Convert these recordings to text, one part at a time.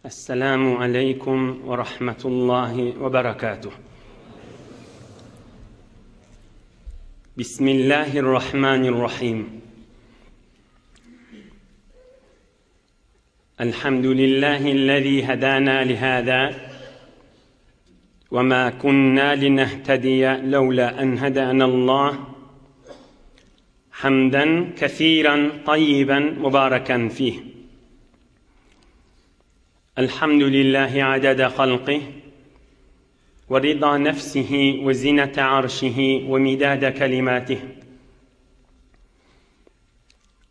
Esselamu aleýkum we rahmetullahi we berekatuh. Bismillahirrahmanirrahim. Elhamdülillahi'llezî hedâna lihâzâ ve mâ kunnâ linehtediye levlâ en hedânallah. Hamden kesiran tayyiben mübareken fih. Elhamdülillahi adede halqih ve rida nefsihi ve zinete arşihi ve midade kelimatih.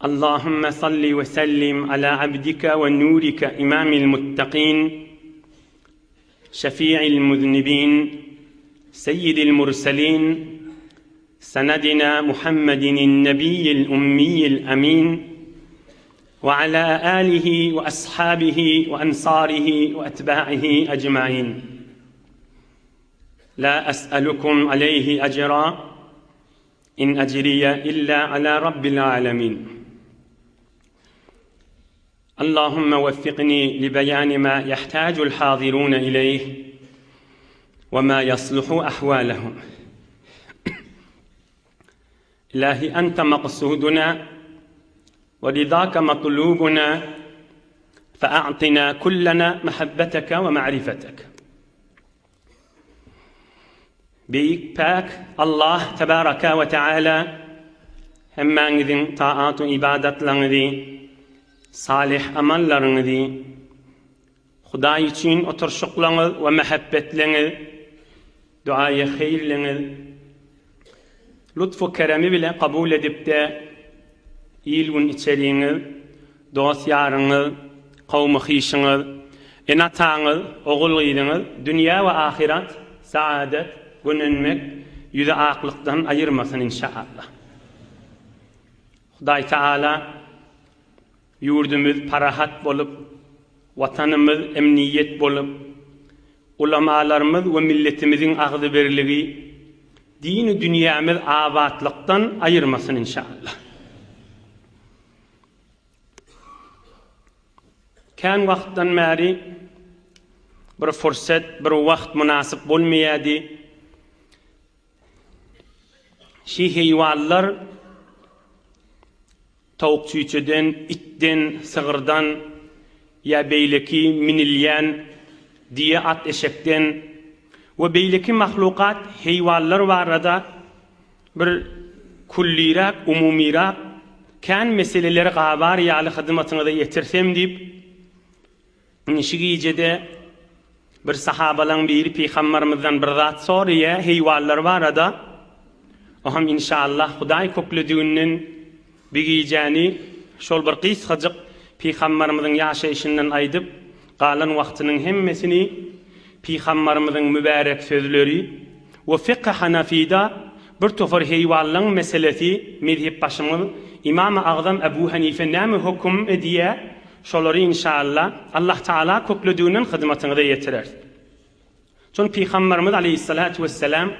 Allahümme salli ve sellim ala abdike ve nurike imamil muttaqin şefi'il muznibin seyyidil murselin سندنا محمد النبي الأمي الأمين وعلى آله وأصحابه وأنصاره وأتباعه أجمعين لا أسألكم عليه أجرا إن أجري إلا على رب العالمين اللهم وفقني لبيان ما يحتاج الحاضرون إليه وما يصلح أحوالهم إلهي أنت مقصودنا ورضاك مطلوبنا فأعطنا كلنا محبتك ومعرفتك Beýik Päk Allah Tebaraka we Teala hemmäňiziň taat-u ybadatlaryňyzy, salyh amallaryňyzy, Hudaý üçin oturyşyklaryňyz we mähebbetleňiz, duaýy heýrleňiz lutf-u keremi bile kabul edip-de, il-gün içeriňiz, dost-ýaryňyz, kowmy-hyşyňyz, ene-ataňyz, ogul-gyzyňyz dünýä we ahyrat saadet, gönenmek, ýüzi aklykdan aýyrmasyn inşaallah. Hudaý Taala ýurdumyz parahat bolup, Watanymyz emniýet bolup, ulamalarymyz we milletimiziň agzybirligi dini dünýämiz abatlykdan aýyrmasyn inşallah. Kän wagtdan bäri bir fursat, bir wagt mynasyp bolmaýady. Şi heýwanlar Towuk çüýçeden, itden, sygyrdan ýa beýleki minilýän düýe at eşekden we beýleki mahlukat heýwanlar barada bir külliräk, umumyrak kän meseleleri gabar ýaly hyzmatyňyza ýetirsem diýip, Nji gijede bir sahabalaň biri pygambarymyzdan bir zat soraýa heýwanlar barada. Oham inşallah Hudaý köklediginden bi gijäni şol bir gysgajyk pygambarymyzyň ýaşaýşyndan aýdyp, galan wagtynyň hemmesini pygambarymyzyň mübärek sözleri we fykhy hanafida bir topar heýwanlaň meselesi mezhepbaşymyz Imamy Agzam Ebu Hanife näme höküm edýä Şolary inşaalla Allah Taala köklediginden hyzmatyňyza ýetireris. Çün Pygamberimiz aleýhissalatu wesselam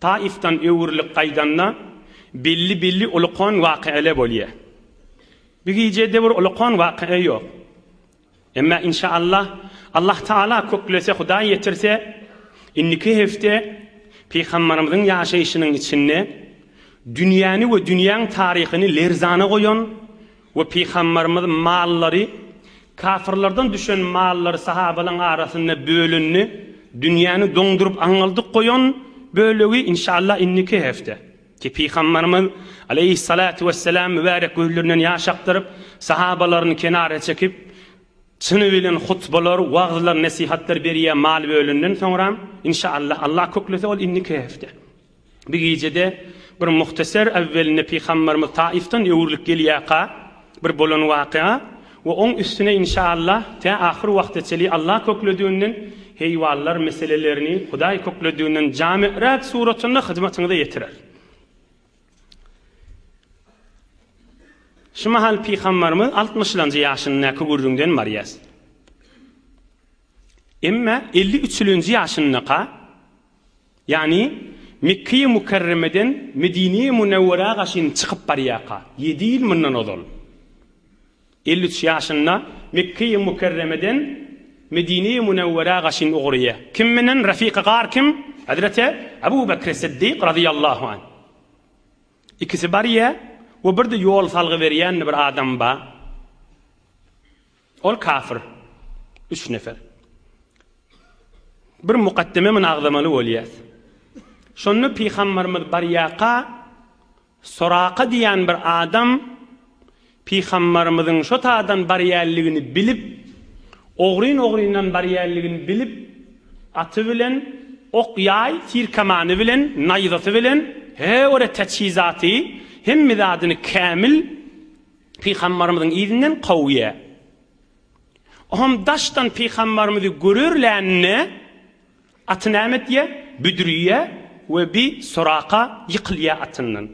Taifdan öwrülip gaýdanda belli-belli ulukan wakyale bolýar. Bu gijede bir ulukan wakyýa ýok. Emma inşaalla Allah Taala köklese, Hudaý ýetirse, indiki hepde Pygamberimiziň ýaşaýşynyň içinde dünýäni we dünýäň taryhyny lerzana goýan We Pygamberimiz mallary, kafyrlardan düşen mallary sahabalaryň arasynda bölündi, dünýäni doňduryp aňňaldyk goýan bölegi inşallah indiki hepde. Ki Pygamberimiz aleýhissalatu wesselam mübärek gözlerinden ýaş akdyryp, sahabalaryny kenara çekip, çyny bilen hutbalar, wagyzlar, nesihatlar berýär mal bölünden soňram, inşallah Allah köklese ol indiki hepde. Bir gijede bir muhteser äwwelinde Pygamberimiz Taifden öwrülip gelýärka bir bolan wakyýa we oň üstüne inşaallah tä ahyr wagta çeli Allah köklediginden heýwanlar meselelerini Hudaý köklediginden jami'räk suratynda hyzmatyňyza ýetirer. Şu mahal Pygamberimiz altmyşlanjy ýaşyndaky gürrüňden barýas. Emme 50 üçülenji ýaşyndaka Ýagny, Mekgeýi Mükerremeden Medineýi Münewwerä gaşyn çykyp barýarka, ýedi ýyl mundan ozal, 53 ýaşynda Mekgeýi Mükerremeden. Medine-i Münewwerä gaşyn ugraýar. Kim bilen? Refiki gar kim? Hezreti Ebu Bekri Siddik razyýallahu anh. Ikisi barýar we bir-de ýol salgy berýän bir adam bar. Ol kafir. Üç nefer. Bir mukaddeme muny agzamaly bolýas. Şonda pygambarymyz barýaka Soraka diýen bir adam pygambarymyzyň şo tadan barýanlygyny bilip, ogryn-ogryndan barýanlygyny bilip, aty bilen, ok-ýaý, tir-kamany bilen, naýzasy bilen, he-ore täçhizaty, hemme zadyny kämil pygambarymyzyň yzyndan kowýar. Oňam daşdan pygambarymyzy görerlände, Aty näme etýä? Büdrüýä we bi Soraka ýykylýa atyndan.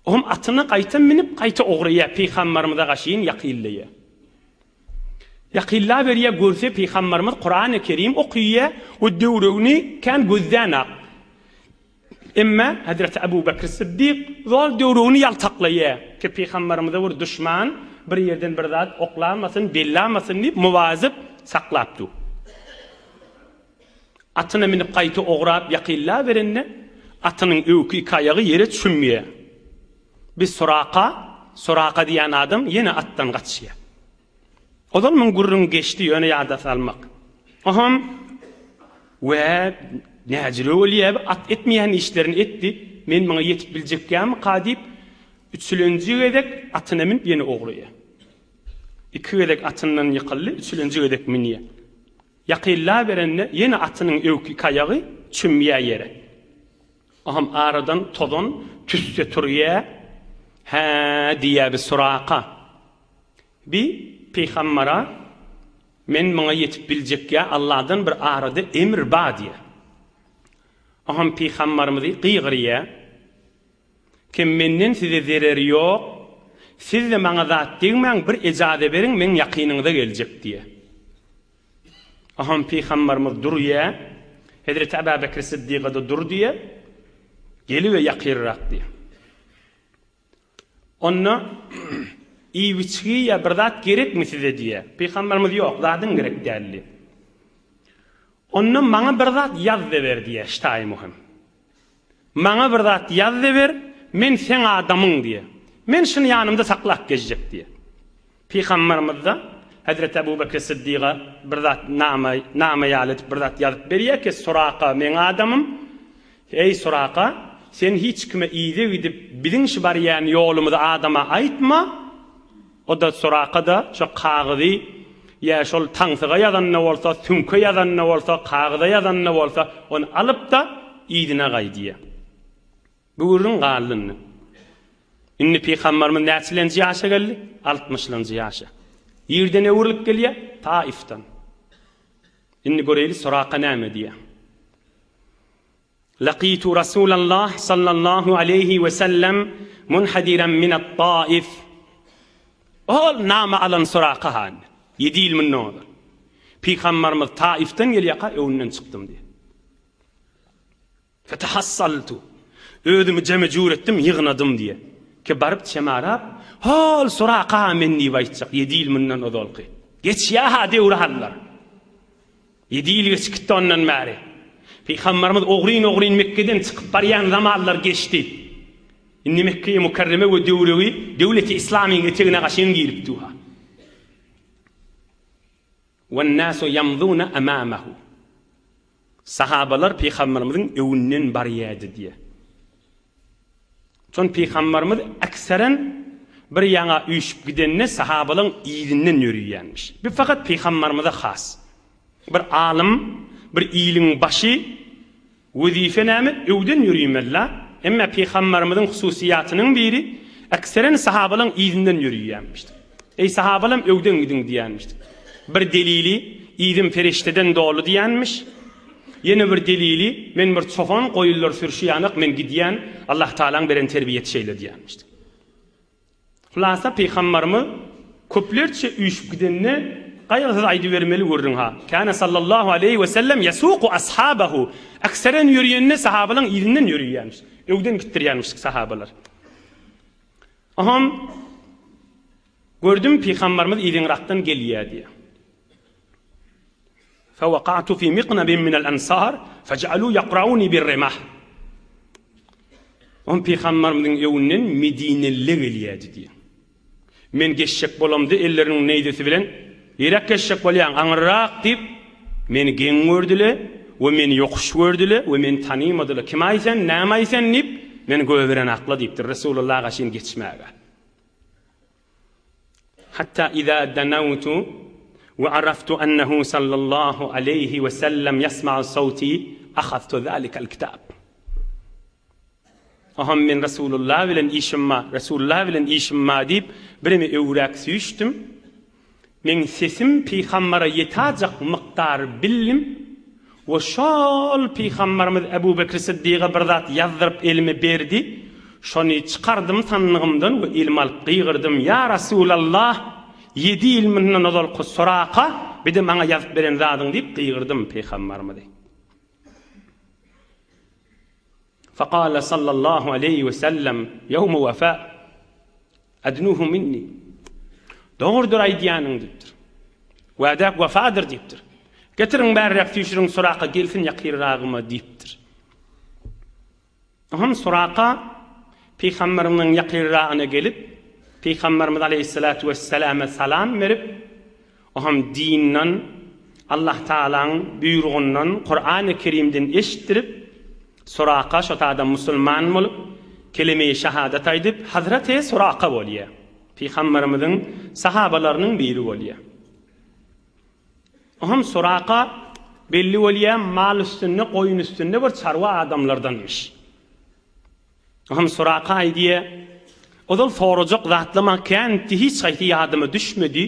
Oňam atyna gaýta münüp, gaýta ograýa, pygambarymyza gaşyn ýakynlaýa. Ýakynlaberýä, görse pygambarymyz Kurany Kerim okyýa we döwregini kän gözlänak. Emma Hezreti Ebu Bekr Syddyk zol döwregini ýaltaklaýar ki, Pygamberimize bir duşman bir ýerden bir zat oklamasyn, bellamasyn diýip muwazyp saklap dur. Atyna münüp gaýta ograp ýakynlaberende, atynyň öwki iki aýagy ýere çümýär. Bi Suraka, Suraka diýen adam ýene atdan gaçýar. Ozal muň gürrüňi geçdi, ýöne ýada salmak. Oham we näjüre bolýa, at etmeýän işlerini etdi, men muňa ýetip biljekkämika diýip, üçülenji gezek atyna münüp ýene ograýar. Iki gezek atyndan ýykyldy, üçülenji gezek münýär. Ýakynlaberende ýene atynyň öwki iki aýagy çümýär ýere. Oham aradan tozan tüsse turýar, Hä, diýýär bi Suraka. Bi pygambara men muňa ýetip biljekýä Allahdan bir arada emr ba diýä. Oham pygambarymyzy gygyrýa. Kim menden size zereri ýok, sizde maňa zat degmäň bir ejaze beriň meň ýakynyňyza geljek diýä. Oham pygambarymyz durýa, Hezreti Aba Bekri Siddygada dur diýä, gelibe ýakyrrak diýä. Onda iýip-içgi ýa bir zat gerekmi size diýýär. Pygamberimiz ýok, zadyň gerek däl diýýär. Onda maňa bir zat ýaz-da ber diýýär, ştaýy muhim. Maňa bir zat ýaz-da ber, men seň adamyň diýýär. Men şuny ýanymda saklap gezjek diýýär. Pygamberimiz-de Hezreti Ebu Bekri Siddiga bir zat nama, nama ýaly edip bir zat ýazyp berýär ki, Suraka meň adamym, eý Suraka, sen hiç kime yza gidip biziň şu barýan ýolumyzy adama aýtma, o-da Suraka-da şo kagyzy ýa şol taňsyga ýazan-da bolsa, süňke ýazan-da bolsa, kagyza ýazan-da bolsa, ony alyp-da yzyna gaýdýar. Bu gürrüň galdy indi. Indi pygamberimiz näçilenji ýaşa geldi? Altmyşlanjy ýaşa. Ýerden öwrülip gelýär? Taifden. Indi göreýli Suraka näme diýýär. Laqitu Rasulallah sallallahu aleýhi we sellem munhadiran minat Taif. Ol nama alan Suraka han. 7 ýyl mundan ozal. Pygamberimiz Taifden gelýärka öňünden çykdym diýýär. Fetehassaltu. Özümi jeme-jür etdim, ýygnadym diýýär. Ki baryp çemarap, Hol Suraka men diýip aýtjak, ýedi ýyl mundan ozalky. Geçýär-ha döwranlar. Ýedi ýyl geçip gitdi ondan bäri. Pygamberimiz ogryn-ogryn Mekgeden çykyp barýan zamanlar geçdi. Indi Mekgeýi Mükerreme we döwregi döwleti Islamyň etegine gaşyn girip dur-ha. Wen-nasu ýamzuna amamahu. Sahabalar Pygamberimiziň öňünden barýardy diýýär. Şon Pygamberimiz ekseren bir ýaňa üýşüp gidende sahabalaryň yzyndan ýörüýänmiş. Bu fakat Pygamberimize has. Bir alym, bir iliň başy Wezipe näme? Öwden ýöriýmeli-la. Emme Pygamberimiziň hususyýatynyň biri, ekseren sahabalaň yzyndan ýöriýýänmişdik. Eý sahabalam öwden gidiň diýýänmişdik. Bir delili, yzym perişdeden doly diýýänmiş. Ýene bir delili, men bir çopan, goýunlar sürşi ýanak men gidýän, Allah Tagalaň beren terbiýesi şeýle diýýänmişdik. Hulasa Pygambarymyz köplerçe üýşüp gidende gaýgysyz aýdybermeli gürrüň ha. Kana sallallahu aleýhi we sellem ýesuku ashabahu. Ekseren ýörýende sahabalaň yzyndan ýörýärmiş. Öwden gitdirýärmiş sahabalar. Aham gördüm Pygambarymyz yzyňrakdan gelýär diýýär. Fewaka'tu fi miqnabin minel ensar feje'alu yakrauni birrimah. On pygamberimiziň öňünden Medinelile gelýärdi diýýär. Men geçjek bolamda elleriniň neýzesi bilen, Niräk geçjek bolýaň, aňyrrak diýip, meni geň gördüle we meni ýokuş gördüle we meni tanymadylar. Kim-aý sen, näme-aý sen diýip, meni göberenakla diýipdir Resulullah gaşyn geçmäge. Hatta iza danawtu we araftu ennehu sallallahu aleýhi we sellem ýasma'u sawti ahaztu zalikal kitab. Oham men Resulullah bilen işim bar, Resulullah bilen işim bar diýip, bireme öwräk süýşdüm. Meň sesim pygambara ýetajak mukdar bildim we şol pygambarymyz Ebu Bekri Syddyga bir zat ýazdyryp elime berdi. Şony çykardym sandygymdan we elime alyp gygyrdym, Ýa Resulallah, ýedi ýyl mundan ozalky Suraka bir-de maňa ýazyp beren zadyň diýip gygyrdym pygambarymyzy. Fekale sallallahu aleýhi we sellem ýewme wefa adnuhu minni. Dogrudyr aýdýanyň diýipdir. Wädä wefadyr diýipdir. Getiriň bärräk süýşüriň Suraka gelsin ýakynragyma diýipdir. Oňam Suraka pygamberimiziň ýakynragyna gelip, pygamberimiz aleýhissalatu wesselama salam berip, Oňam dinden, Allah Tagalaň buýrugyndan, Kurany Kerimden eşitdirip, Suraka şo tada musulman bolup, keleme-i şahadat aýdyp, Hazreti Suraka bolýar. Pygamberimiziň sahabalarynyň biri bolýar. Oňam Suraka belli bolýar, mal üstünde, goýun üstünde bir çarwa adamlardanmyş. Oňam Suraka aýdýar, Ozal sorajak zatlama känti hiç haýsy ýadyma düşmedi.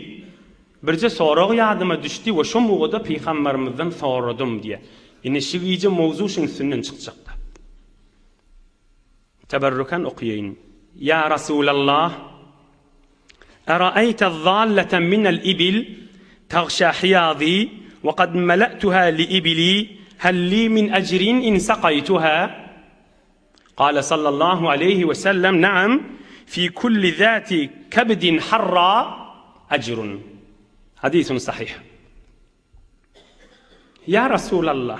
Birje sorag ýadyma düşdi we şo mugada pygambarymyzdan soradym diýýär. Ine şu gije mowzu şuň üstünden çykjakda. Teberrukan okaýaýyn. Ýa Rasulallah, Eraeýte zallete minel ibil tagşa hiýazi we kad mela'tuha li ibili hel li min ejrin in sakaýtuha? Kale sallallahu aleýhi we sellem, Naam, fi kulli zati kebdin harra ejrun. Hadisun sahih. Ýa Rasulallah,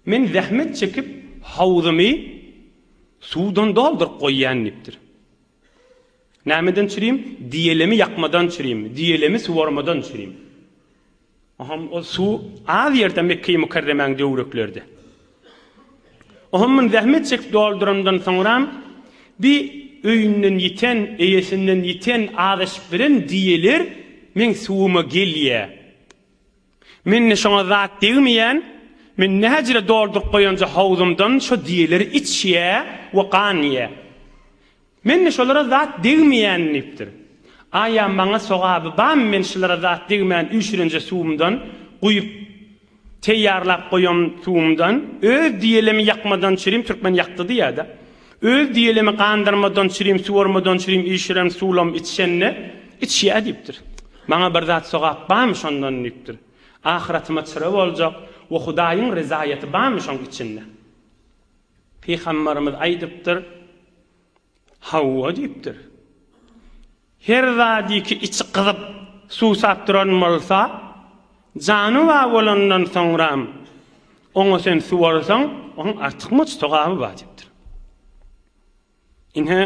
men zähmet çekip howzumy suwdan dolduryp goýýan diýipdir. Nämeden çürim? Diýelemi ýakmadan çürim, diýelemi suwarmadan çürim. Oham ol suw az ýerde Mekgeýi Mükerremäň döwreklerde. Oham mun zähmet çekip doldurandan soňram bi öýünden ýiten, eýesinden ýiten, azaşyp biren diýeler meň suwuma gelýä. Mende şoňa zat degmeýän, men näjire dolduryp goýanja howzumdan şo diýeleri içýä we ganýa. Men-de şolara zat degmeýän diýipdir. Aýa maňa sogaby barmy men şulara zat degmän üýşürenje suwumdan guýup teýýarlap goýan suwumdan öz diýelemi ýakmadan çürim türkmen ýakdy diýýädä. Öz diýelemi gandyrmadan çürim suwarmadan çürim üýşüren suwlam içşende içýä diýipdir. Maňa bir zat sogap barmy şondan diýipdir. Ahyratyma çyra boljak we Hudaýyň rezaýaty barmy şoň içinde. Pygamberimiz aýdypdyr, Hawa diýipdir. Her zadyky içi gyzyp, suwsap duran bolsa, jany bar bolandan soňram oňa sen suwarsaň, onuň artykmaç sogaby bar diýipdir. Ine,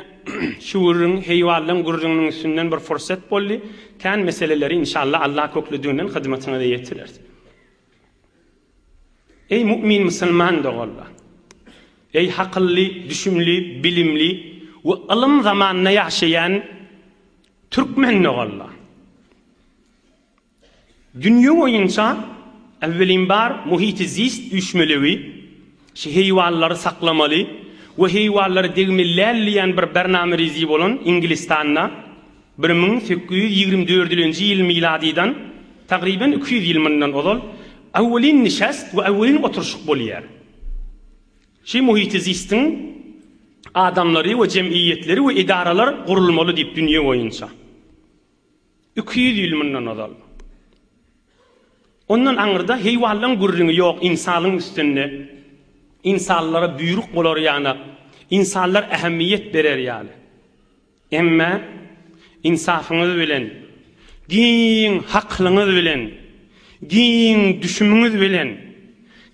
şu gürrüň heýwanlaň gürrüňiniň üstünden bir fursat boldy. Kän meseleleri inşallah Allah köklediginden hyzmatyňyza ýetireris. Eý mu'min musulman doganlar! Eý hakylly, düşümli, bilimli we ylym zamanynda ýaşaýan türkmen doganlar! Dünýe boýunça äwwelinbar muhiti zist üýşmelegi, şu heýwanlary saklamaly we heýwanlara degmeli däl diýen bir bernamerizi bolan Iňilistanda 1824-nji ýyl miladydan tagryban 200 ýyl mundan ozal äwwelin nişast we äwwelin oturyşyk bolýar. Şu muhiti zistiň adamlary we jemgyýetleri we edaralar gurulmaly diýip dünýe boýunça. 200 ýyl mundan ozal. Ondan aňyrda heýwanlaň gürrüňi ýok ynsalyň üstünde. Ynsanlara buýruk bolar ýanak, ynsanlar ähmiýet berer ýaly. Emma ynsafyňyz bilen, giň haklyňyz bilen. Giň düşümiňiz bilen,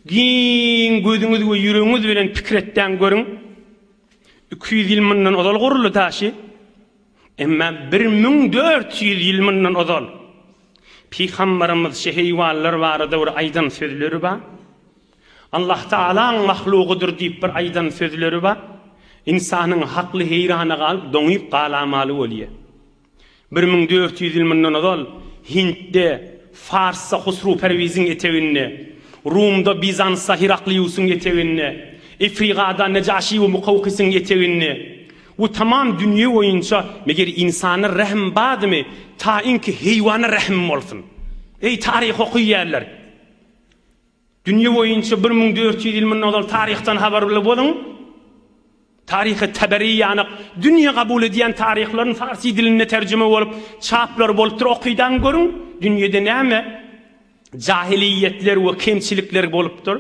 giň gözüňiz we ýüregiňiz bilen pikir etdäň görüň. 200 ýyl mundan ozal guruldy daşy. Emma 1400 ýyl mundan ozal Pygambarymyz şe heýwanlar barada bir aýdan sözleri bar. Allah Tagalaň mahlugydyr diýip bir aýdan sözleri bar. Ynsanyň hakly heýrana galyp doňyp galamaly bolýar. 1400 ýyl mundan ozal Hintde, Farsda Husru Perwiziň eteginde, Rumda, Bizansda Herakliusyň eteginde, Efrigada Nejaşi we Mukawkysyň eteginde we tamam dünýe boýunça meger ynsana rähm bardymy, tainki heýwana rähm bolsun. Eý taryh okyýarlar! Dünýe boýunça 1400 ýyl mundan ozal taryhdan habarly boluň. Taryhy Taberi ýanak dünýe kabul edýän taryhlaryň farsi dilinde terjime bolup, çaplar bolupdyr, okydaň görüň, dünýede näme jahiliýetler we kemçilikler bolupdyr.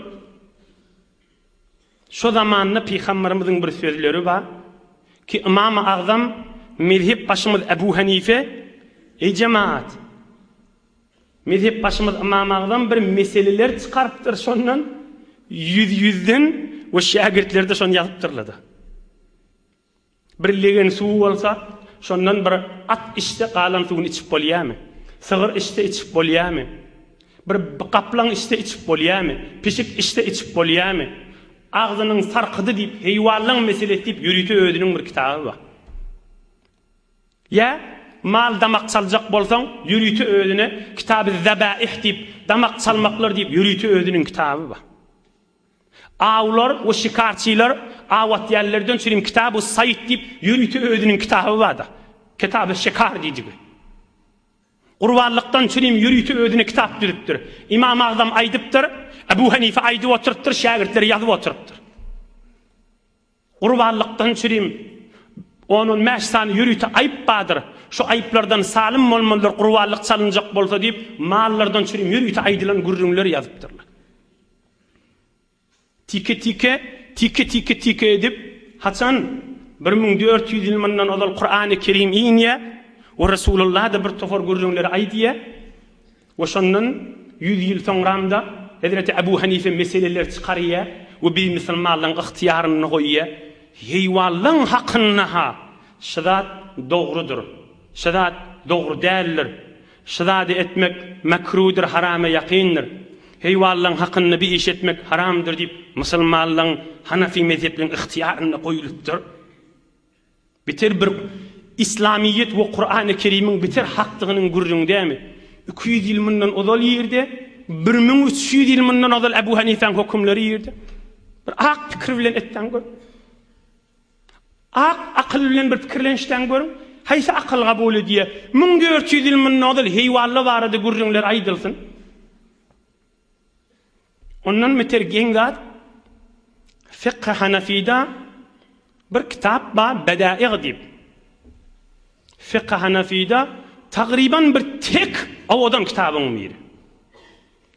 Şo zamanda pygamberimiziň bir sözleri bar ki, Ymamy Agzam mezhep başymyz Ebu Hanife, Eý jemaat! Mezhep başymyz Ymam Agzam bir meseleler çykarypdyr şondan ýüz-ýüzden we şägirtleri-de şony ýazypdyrlar-da. Bir legen suwy bolsa, şondan bir at içse galan suwuny içip bolýarmy? Sygyr içse içip bolýarmy? Bir gaplaň içse içip bolýarmy? Pişik içse içip bolýarmy? Agzynyň sarkydy diýip, heýwanlaň meselesi diýip ýörite özüniň bir kitaby bar. Ýa, mal damak çaljak bolsaň, ýörite özüne Kitaby-z-zebaih diýip, damak çalmaklar diýip ýörite özüniň kitaby bar. Awlar we şikarçylar aw atýanlardan çürim Kitabu-s-saýd diýip ýörite özüniň kitaby bar-da. Kitaby-şikar diýdigi. Gurbanlykdan çürim ýörite özüne kitap düzüpdir. Ymam Agzam aýdypdyr, Ebu Hanife aýdyp oturypdyr, şägirtleri ýazyp oturypdyr. Gurbanlykdan çürim on-on bäş sany ýörite aýyp bardyr. Şu aýyplardan salym bolmalydyr, gurbanlyk çalynjak bolsa diýip, mallardan çürim ýörite aýdylan gürrüňleri ýazypdyrlar. Tike-tike, tike-tike tike edip, haçan 1400 ýyl mundan ozal Kurany Kerim inýär we Resulullah-da bir topar gürrüňleri aýdýar, We şondan ýüz ýyl soňram-da Hezreti Ebu Hanife meseleler çykarýar we biz musulmanlaryň ygtyýarynda goýýar. Heýwanlaň hakynda-ha şu zat dogrudyr, şu zat dogry däldir, şu zady etmek mekrudyr, harama ýakyndyr, heýwanlaň hakynda bir iş etmek haramdyr diýip musulmanlaryň hanafi mezhepleriň ygtyýarynda goýlupdyr. Beter bir Islamyýet we Kurany Kerimiň beter hakdygynyň gürrüňi dämi? 200 ýyl mundan ozal ýerde, 1300 ýyl mundan ozal Ebu Hanifäň hökümleri ýerde. Bir ak pikir bilen etseň gör. Ak akyl bilen bir pikirlenişseň görüň. Haýsy akyl kabul edýär? 1400 ýyl mundan ozal heýwanlar barada gürrüňler aýdylsyn. Ondan beter geň zat, Fykhy Hanafyda bir kitap bar, Bedaig diýip. Fykhy Hanafyda tagryban bir tek owadan kitabyň biri.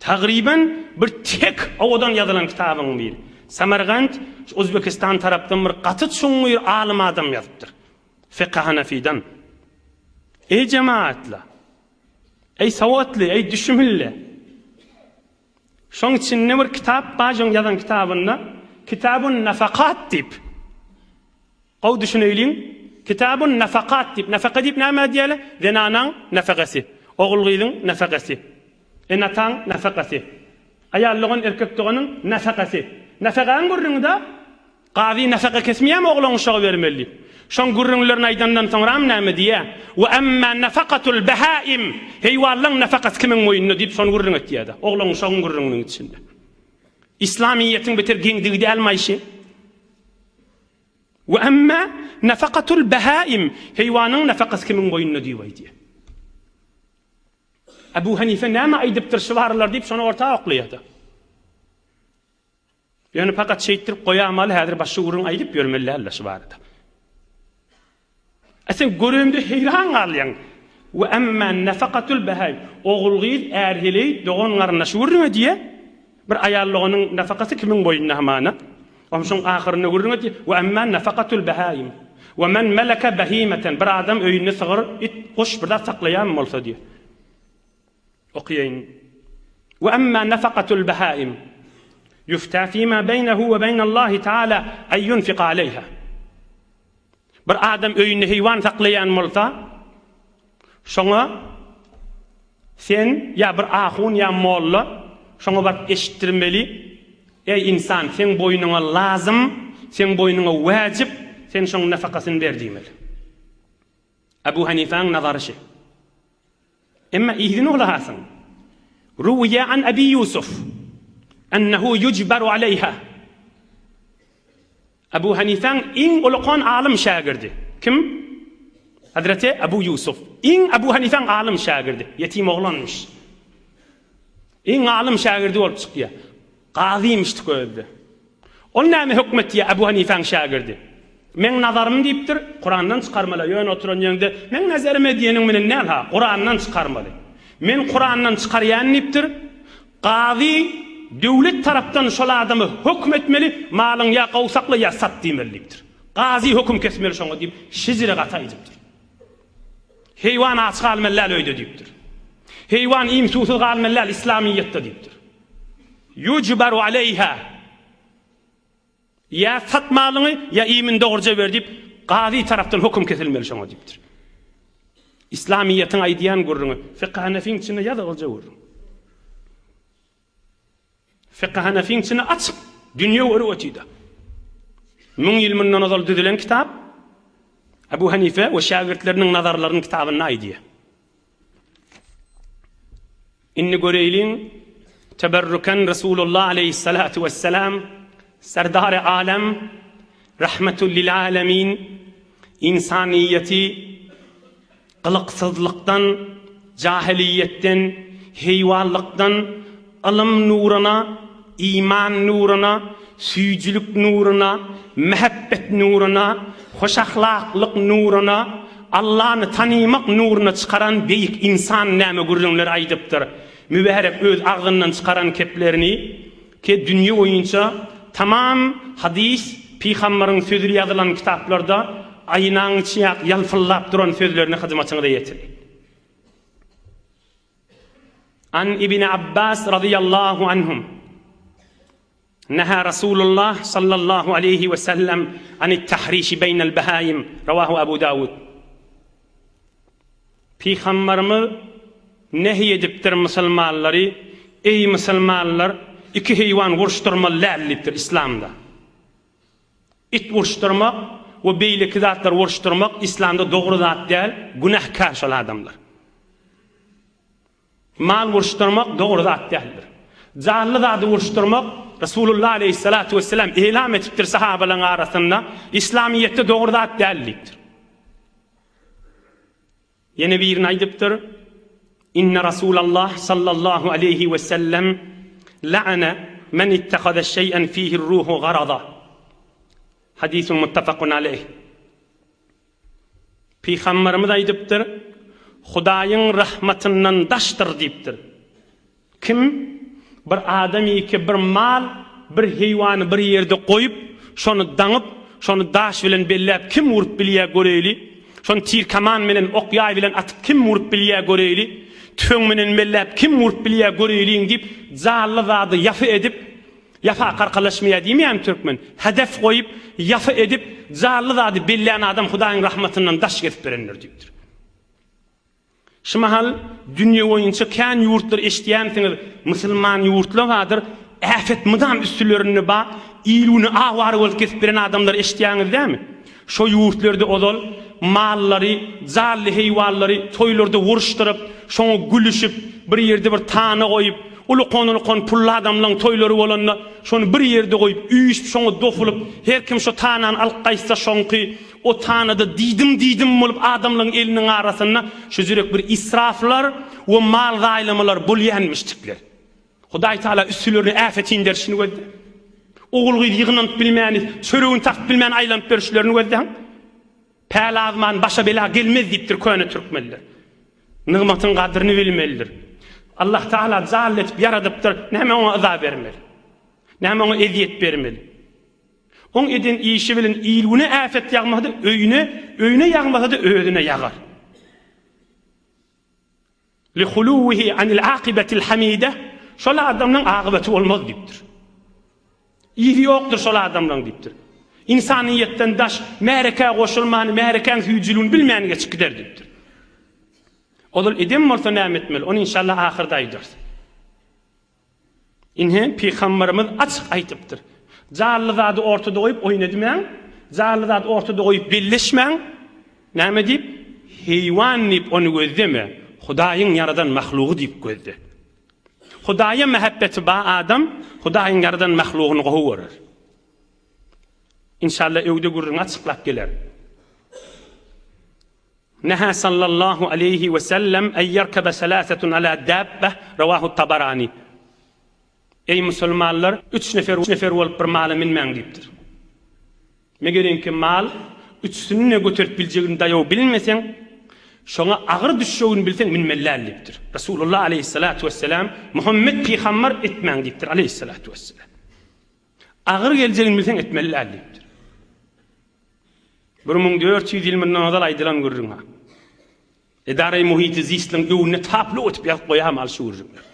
Tagryban bir tek owadan ýazylan kitabyň biri. Samargant, Uzbekistan tarapdan bir gaty çuňňur alym adam ýazypdyr. Fykhy Hanafydan. Eý jemaatlar! Eý sowatly, eý düşümli! Şoň içinde bir kitap bar, şoň ýazan kitabynda Kitabun Nafakat diýip. Gowy düşüneýliň. Kitabun Nafakat diýip. Nafaka diýip näme diýýärler? Zenanaň nafakasy, ogul-gyzyň nafakasy, ene-ataň nafakasy, aýal dogan, erkek doganyň nafakasy. Nafakaň gürrüňi-de Gazy nafaka kesmeýärmi oglan uşagy bermeli diýip. Şoň gürrüňlerini aýdandan soňram näme diýýär? Wa amma nafakatul bahaim, heýwanlaň nafakasy kimiň boýnunda diýip şony gürrüň etýär-de. Oglan uşagyň gürrüňiniň içinde. Islamyýetiň beter geňdigi dälmi aýşy? Wa amma nafakatul bahaim, heýwanyň nafakasy kimiň boýnunda diýip aýdýar. Abu Hanife näme aýdypdyr şu baralar diýip şony orta oklaýar-da. Ýöne pakat şeýtdirip goýamaly häzir başga gürrüň aýdyp ýörmeli däldir şu barada. A sen görende heýran galýaň. We emma nafakatul bahaý. Ogul gyz är heleý dogan garyndaş gürrüň edýä. Bir aýal doganyň nafakasy kimiň boýnuna hamana. Onsoň ahyrynda gürrüň edýä. We emma nafakatul bahaýim. We men meleke bahimeten. Bir adam öýünde sygyr, it, guş bir zat saklaýan bolsa diýä. Okaýaýyn. We emma nafakatul bahaim yufta fima beýnehu we beýnallahi taala en yunfika aleýha. Bir adam öýünde heýwan saklaýan bolsa, şoňa sen ýa bir ahun ýa molla şoňa baryp eşitdirmeli, Eý ynsan, seň boýnuňa lazym, seň boýnuňa wäjip, sen şoň nafakasyny ber diýmeli. Abu Hanifäň nazary şi. Emma yzyny gulak asyň. Ruwiýa an Abi Ýusuf ennehu ýujbaru aleýha. Abu Hanifäň iň ulukan alym şägirdi. Kim? Hazreti Abu Ýusuf. Iň Abu Hanifäň alym şägirdi. Ýetim oglanmyş. Iň alym şägirdi bolup çykýar. Gazymyşdyk özi-de. Ol näme hökm etýär Abu Hanifäň şägirdi? Meň nazarym diýipdir, Kurandan çykarmaly, ýöne oturan ýeriňde meň nazarym-e diýeniň bilen däl-ha, Kurandan çykarmaly. Men Kurandan çykarýan diýipdir. Gazy döwlet tarapdan şol adama hökm etmeli, malyňy ýa gowy sakla ýa sat diýmeli diýipdir. Gazy höküm kesmeli şoňa diýip, şejere gaty aýdypdyr. Heýwan aç galmaly däl öýde diýipdir. Heýwan iým-suwsuz galmaly däl islamyýetde diýipdir. Ýujbaru aleýha. Ýa sat malyňy, ýa iýmini dogruja ber diýip, gazy tarapdan höküm kesilmeli şoňa diýipdir. Islamyýetiň aýdýan gürrüňi, Fykh Hanefiň içinde ýazylja gürrüň. Fykh Hanefiň içinde açyk, dünýe görüp otyda. Müň ýyl mundan ozal düzülen kitap, Abu Hanife we şägirtleriniň nazarlarynyň kitabynda aýdýar. Indi göreýliň, teberrüken Resulullah aleýhissalatu wesselam, Serdary alem, Rahmetul lil alemin, ynsanyýeti gylyksyzlykdan, jahylyýetden, heýwanlykdan ylym nuruna, iman nuruna, süýjülik nuruna, mähebbet nuruna, hoşahlaklyk nuruna, Allany tanymak nuruna çykaran beýik ynsan näme gürrüňler aýdypdyr. Mübärek öz agzyndan çykaran keplerini ke dünýe boýunça tamam hadys, pygambaryň sözüli ýazylan kitaplarda aýnaň içi ýak ýalpyldap duran sözlerini hyzmatyňyza ýetireýin. An Ibni Abbas razyýallahu anhum Neha Rasulullah sallallahu aleýhi we sellem anit tahrişi beýnel behaim Rawahu Abu Dawud Pygambarymyz nehy edipdir musulmanlary, Eý musulmanlar, iki heýwan uruşdyrmaly däl diýipdir Islamda. It uruşdyrmak we beýleki zatlar uruşdyrmak Islamda dogry zat däl, günähkär şol adamlar. Mal uruşdyrmak dogry zat däldir. Janly zady uruşdyrmak Resulullah aleýhissalatu wesselam elam edipdir sahabalaryň arasynda, Islamyýetde dogry zat däl diýipdir. Ýene birini aýdypdyr, Inne Rasulallah sallallahu aleýhi we sellem la'ana men ittahaza şeý'en fihi ruhu garaza. Hadisun muttafakun aleýh. Pygamberimiz aýdypdyr, Hudaýyň rahmatyndan daşdyr diýipdir. Kim bir adam ýeke bir mal, bir heýwany bir ýerde goýup, şony daňyp, şony daş bilen belläp kim urup bilýär göreýli? Şony tir-kaman bilen, ok-ýaý bilen atyp kim urup bilýär göreýli? Tüfeň bilen belläp kim urup bilýär göreýliň diýip, janly zady ýapy edip, ýapa karkalaşmaýar diýmeýärmi türkmen? Hedef goýup, ýapy edip, janly zady bellän adam Hudaýyň rahmatyndan daş gezip berendir diýipdir. Şu mahal dünýe boýunça kän ýurtlar eşidýänsiňiz, musulman ýurtlar bardyr, äpet mydam üstülerinde bar, il-güni awara bolup gezip beren adamlary eşidýäňiz dämi? Şo ýurtlarda ozal mallary, janly heýwanlary toýlarda uruşdyryp, şoňa gülüşip, bir ýerde bir tana goýup, ulukan-ulukan pully adamlaň toýlary bolanda, şony bir ýerde goýup, üýşüp şoňa dopulyp, her kim şo tanany alyp gaýtsa şoňky, O tanada diýdim-diýdim bolup adamlaryň eliniň arasynda şujurek bir israflar we mal zaýlamalar bolýanmyşdikler. Hudaý Taala üstülerine äpet inderişini gözle. Ogul-gyz ýygnanyp bilmäni, çöregini tapyp bilmän aýlanyp ýörüşlerini gözläň. Päl azman başa bela gelmez diýipdir köne türkmenler. Nygmatyň gadryny bilmelidir. Allah Taala janly etip ýaradypdyr, näme oňa yza bermeli? Näme oňa ezýet bermeli? Oň eden işi bilen il-güne äpet ýagmasa-da, öýüne, öýüne ýagmasa-da, özüne ýagar. Lihuluwihi anil akybetil hamide. Şol adamlaň agybaty bolmaz diýipdir. Yzy ýokdur şol adamlaň diýipdir. Ynsanyýetden daş, märekä goşulman, märekäň süýjüligini bilmän geçip gider diýipdir. Ozal eden bolsa näme etmeli? Ony inşallah ahyrda aýdarys. Ine, pygamberimiz açyk aýdypdyr. Janly zady ortada goýup oýun edmäň, janly zady ortada goýup belleşmäň. Näme diýip? Heýwan diýip ony gözleme, Hudaýyň ýaradan mahlugy diýip gözle. Hudaýa mähebbeti bar adam Hudaýyň ýaradan mahlugyny gowy görer. Inşallah öwde gürrüňi açyklap geler. Neha sallallahu aleýhi we sellem en ýerkebe selasetun ala dabbeh, rawahu Tabarani. Eý musulmanlar, üç nefer nefer bolup bir mala minmäň diýipdir. Megeriňki mal üçüsini-de göterip biljegini daýaw bilmeseň, şoňa agyr düşjegini bilseň minmeli däl diýipdir. Resulullah aleýhissalatu wesselam Muhammet pygamber etmäň diýipdir aleýhissalatu wesselam. Agyr geljegini bilseň etmeli däl diýipdir. 1400 ýyl mundan ozal aýdylan gürrüň ha. Edara-i muhiti zistliň öwünde taply ötüp ýazyp goýam al şu gürrüňleri.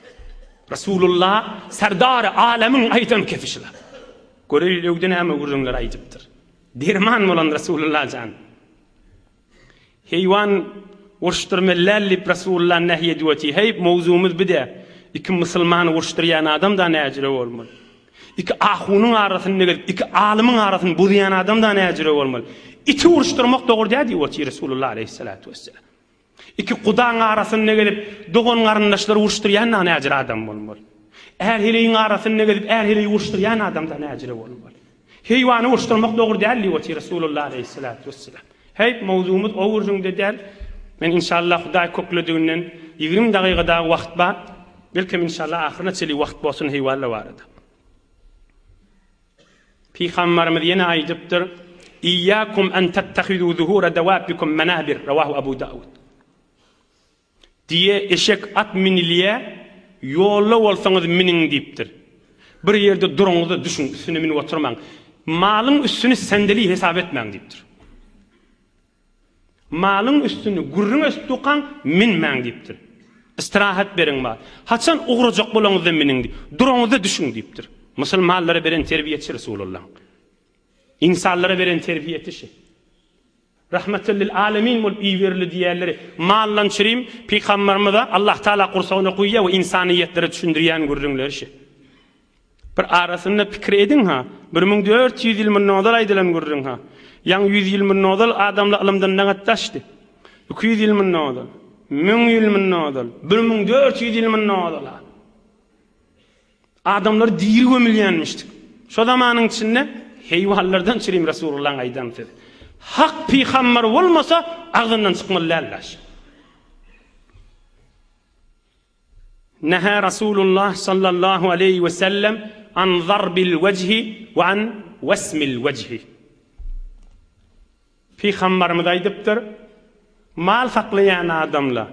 Resulullah serdary alemiň aýdan kefi şular. Göreli öwde näme gürrüňler aýdypdyr. Derman bolan Resulullah jan. Heýwan uruşdyrmaly däl diýip Resulullah nähi edip otyr. Heý, mowzugymyz bir-de. Iki musulmany uruşdyrýan adam-da näjüre bolmaly. Iki ahunyň arasynda gezip, iki alymyň arasyny bozýan adam-da näjüre bolmaly. Iti uruşdyrmak dogry däl diýip otyr Resulullah aleýhissalatu wesselam. Iki gudaň arasynda gezip, dogan-garyndaşlary uruşdyrýan-da näjüre adam bolmaly. Är-heleýiň arasynda gezip, är-heleýi uruşdyrýan adam-da näjüre bolmaly. Heýwany uruşdyrmak dogry däl diýip otyr Resulullah aleýhissalatu wesselam. Häýp, mowzugymyz o gürrüňde däl. Men inşallah Hudaý köklediginden 20 dagyga dagy wagt bar. Belkem inşallah ahyryna çenli wagt bolsun heýwanlar barada. Pygambarymyz ýene aýdypdyr, Iyyakum en tettehizu zuhura dawabikum menabir, rawahu Abu Dawud. Diýe eşek at minilýä, ýolda bolsaňyz miniň diýipdir. Bir ýerde duruňyzda düşüň, üstüne münüp oturmaň. Malyň üstüni sendeli hesap etmäň diýipdir. Malyň üstüni gürrüň edip dukaň minmäň diýipdir. Istirahat beriň bar. Haçan ugrajak bolaňyzda miniň diýip, duraňyzda düşüň diýipdir. Musulmanlara beren terbiýesi Resulullaň. Ynsanlara beren terbiýesi şi. Rahmeten lil alemin bolup iberildi diýýärleri. Maldan çirim Pygamberimize Allah Taala gursagyna guýýar we ynsanyýetlere düşündirýän gürrüňleri şi. Bir arasynda pikir ediň-ha, 1400 ýyl mundan ozal aýdylan gürrüň-ha. Ýaňy ýüz ýyl mundan ozal adamlar ylymdan nagat daşdy. 200 ýyl mundan ozal, 1000 ýyl mundan ozal, 1400 ýyl mundan ozal-ha. Adamlar diri gömülýänmişdik. Şo zamanyň içinde heýwanlardan çirim Resulullahyň aýdan sözi. Hak pygamber bolmasa agzyndan çykmaly däl daş. Neha Rasulullah sallallahu aleýhi we sellem an zarbil wejhi we an wesmil wejhi. Pygambarymyz aýdypdyr, Mal saklaýan adamla,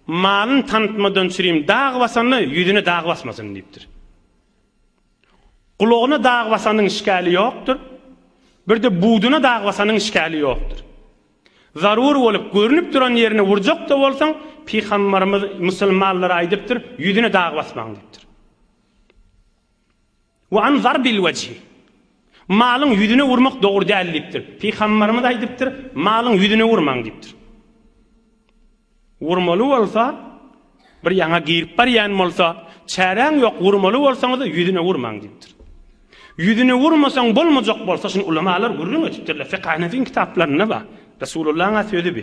malyny tanytmadan çürim dag basanda ýüzüne dag basmasyn diýipdir. Gulagyna dag basanyň işgäli ýokdur. Bir-de buduna dag basanyň işgäli ýokdur. Zarur bolup görnüp duran ýerine urjak-da bolsaň, Pygambarymyz musulmanlara aýdypdyr, ýüzüne dag basmaň diýipdir. We an zarbil wejhi. Malyň ýüzüne urmak dogry däl diýipdir. Pygamberimiz aýdypdyr, malyň ýüzüne urmaň diýipdir. Urmaly bolsa, bir ýaňa girip barýan bolsa, çäräň ýok, urmaly bolsaňyz ýüzüne urmaň diýipdir. Ýüzüne urmasaň bolmajak bolsa, şuny ulamalar gürrüň edipdirler, fiqh Hanefiň kitaplarynda bar. Resulullahyň sözi bi.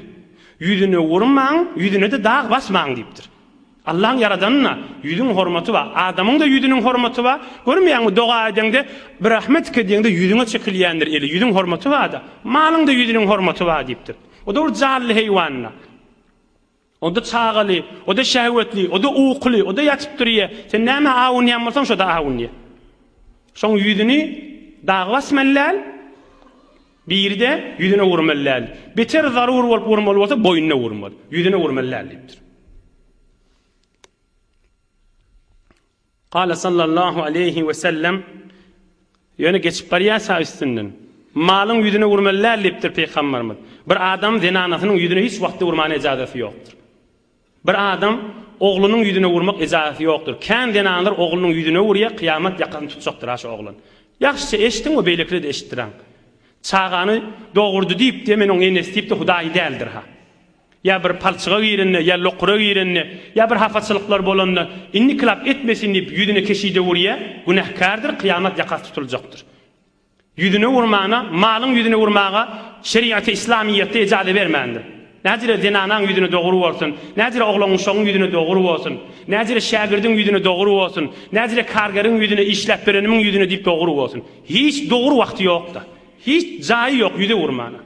Ýüzüne urmaň, ýüzüne-de dag basmaň diýipdir. Allaň ýaradanyna ýüzüň hormaty bar. Adamyň-da ýüzüniň hormaty bar. Görmeýäňmi, doga edeňde, birahmetike diýeňde ýüzüňe çekilýändir eli, ýüzüň hormaty bar-da. Malyň-da ýüzüniň hormaty bar diýipdir. O-da bir janly heýwan-da. O-da çagaly, o-da şehwetli, o-da ukuly, o-da ýatyp durýar. Sen nämä awunýan bolsaň, şo-da awunýar. Şoň ýüzüni dag basmaly däl, biri-de ýüzüne urmaly däl. Beter zarur bolup urmaly bolsa, boýnuna urmaly. Ýüzüne urmaly däl diýipdir. Kale sallallahu aleýhi we sellem, Ýöne geçip barýarsa üstünden, malyň ýüzüne urmaly däl diýipdir Pygamberimiz. Bir adam zenanasynyň ýüzüne hiç wagtda urmana ejazasy ýokdur. Bir adam. oglunyň ýüzüne urmak ejazasy ýokdur. Kän zenanlar oglunyň ýüzüne urýar, kyýamat ýakasyny tutjakdyr-a şu oglan. Ýagşyça eşdiň we beýlekilere-de eşitdiräň. Çagany dogurdy diýip-de, men oň enesi diýip-de Hudaý däldir-ha. Ýa bir palçyga girende, ýa lokura girende, ýa bir hapaçylyklar bolanda, indi kylap etmesin diýip ýüzüne keşide urýar, günäkärdir, kyýamat ýakasy tutuljakdyr. Ýüzüne urmana, malyň ýüzüne urmaga şerigaty yslamyýetde ejaza bermändir. Näjire zenanaň ýüzüne dogry bolsun, näjire oglan-uşagyň ýüzüne dogry bolsun, näjire şägirdiň ýüzüne dogry bolsun, näjire kargeriň ýüzüne, işläp berenimiň ýüzüne diýip dogry bolsun. Hiç dogry wagty ýok-da. Hiç jaýy ýok ýüze urmana.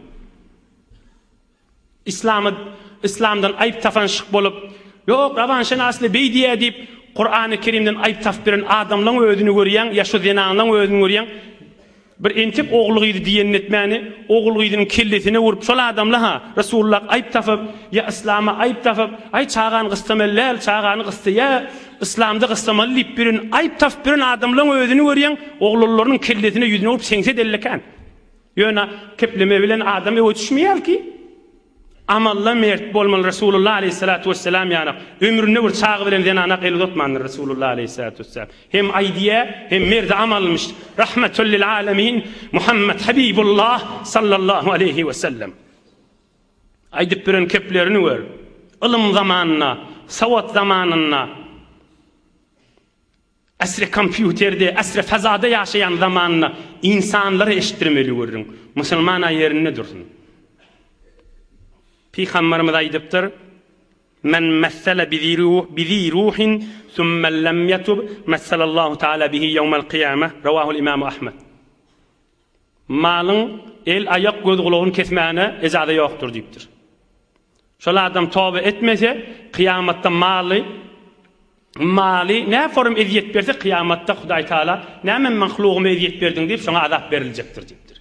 Yslamy Yslamdan aýyp tapan şyh bolup, Ýok, Rawanşenasly beý diýýär diýip, Kurany Kerimden aýyp tapyp beren adamlaň özüni görýäň, ýa şu zenanlaň özüni görýäň, bir entek ogul-gyzy diýenini etmäni, ogul-gyzynyň kellesine urup, şol adamla-ha Resulullah aýyp tapyp, ýa Yslama aýyp tapyp, aý çagany gyssamaly däl, çagany gyssaýa, Yslamda gyssamaly diýip beren, aýyp tapyp beren adamlaň özüni görýäň, oglanlarynyň kellesine ýüzüne urup seňse dellekän. Ýöne kepleme bilen adam öe düşmeýär ki. Amalla mert bolmaly Resulullah aleýhissalatu wesselam ýanak ömründe bir çaga bilen zenanak el uzatmandyr Resulullah aleýhissalatu wesselam. Hem aýdýa hem merdi amalmyş Rahmetul lil alemin Muhammed Habibullah sallallahu aleýhi wesellem. Aýdyp beren keplerini gör. Ylym zamanynda, sawat zamanynda. Äsri kompýuterde, äsri fezada ýaşaýan zamanynda ynsanlara eşitdirmeli gürrüň. Musulman-a ýerinde dursun. Pygamberimiz aýdypdyr, Men messele bizi ruhin summe lem ýetub messelallahu taala bihi ýewmel kyýame. Rawahul Imamu Ahmed. Malyň el, aýak, göz, gulagyny kesmäne ejaza ýokdur diýipdir. Şol adam toba etmese, kyýamatda maly maly näforum ezýet berse, kyýamatda Hudaý Taala näme mahlugyma ezýet berdiň diýip, şoňa azap beriljekdir diýipdir.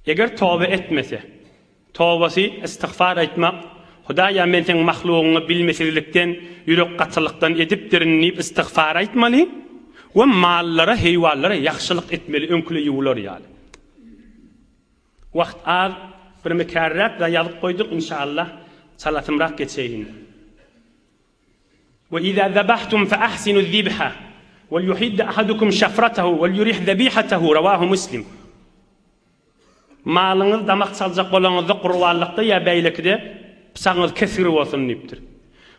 Eger toba etmese, tobasy istigfar aýtmak, Hudaýa men seň mahlugyňy bilmesizlikden, ýürek gatylykdan edipdirin diýip istigfar aýtmaly we mallara, heýwanlara ýagşylyk etmeli öňküle ýuwlar ýaly. Wagt az, bir mekärräk da ýazyp goýduk, inşallah çalasymrak geçeýin. We iza zabahtum fe ahsinu zibha wel yuhidda ahadukum şafratahu wel yurih zabihatahu rawahu Muslim. Malyňyz damak çaljak bolaňyzda gurbanlykda ýa beýlekide pyçagyňyz kesgir bolsun diýipdir.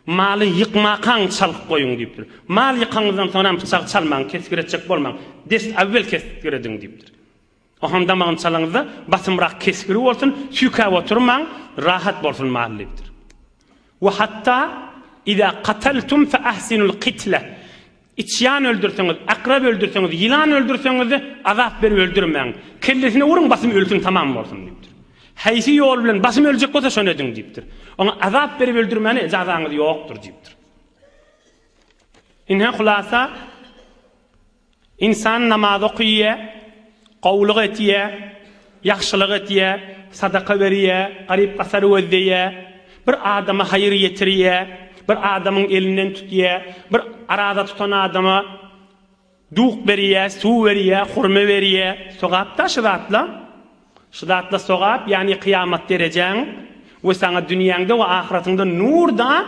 Maly ýykmakaň çalyp goýuň diýipdir. Mal ýykaňyzdan soňram pyçagy çalmaň, kesgir etjek bolmaň. Dest awwel kesgir ediň diýipdir. Oňam damagyny çalaňyzda basymrak kesgir bolsun, süýkäp oturmaň, rahat bolsun mal diýipdir. We hatda iza kataltum fe ahsinul kitle. Içýan öldürseňiz, akrap öldürseňiz, ýylan öldürseňiz-de azap berip öldürmäň. Kellesine uruň, basym ölsün, tamam bolsun diýipdir. Haýsy ýol bilen basym öljek bolsa şony ediň diýipdir. Oňa azap berip öldürmäne ejazaňyz ýokdur diýipdir. Ine hulasa Ynsan namaz okyýa, gowulyk etýä, ýagşylyk etýä, sadaka berýä, garyp-gasary gözleýä, bir adama haýyr ýetirýä, bir adamyň elinden tutýa, bir araza tutan adama duk berýä, suw berýä, hurma berýä, sogap-da şu zatla. Şu zatla sogap, ýagny kyýamat derejäň we saňa dünýäňde we ahyratyňda nur-da,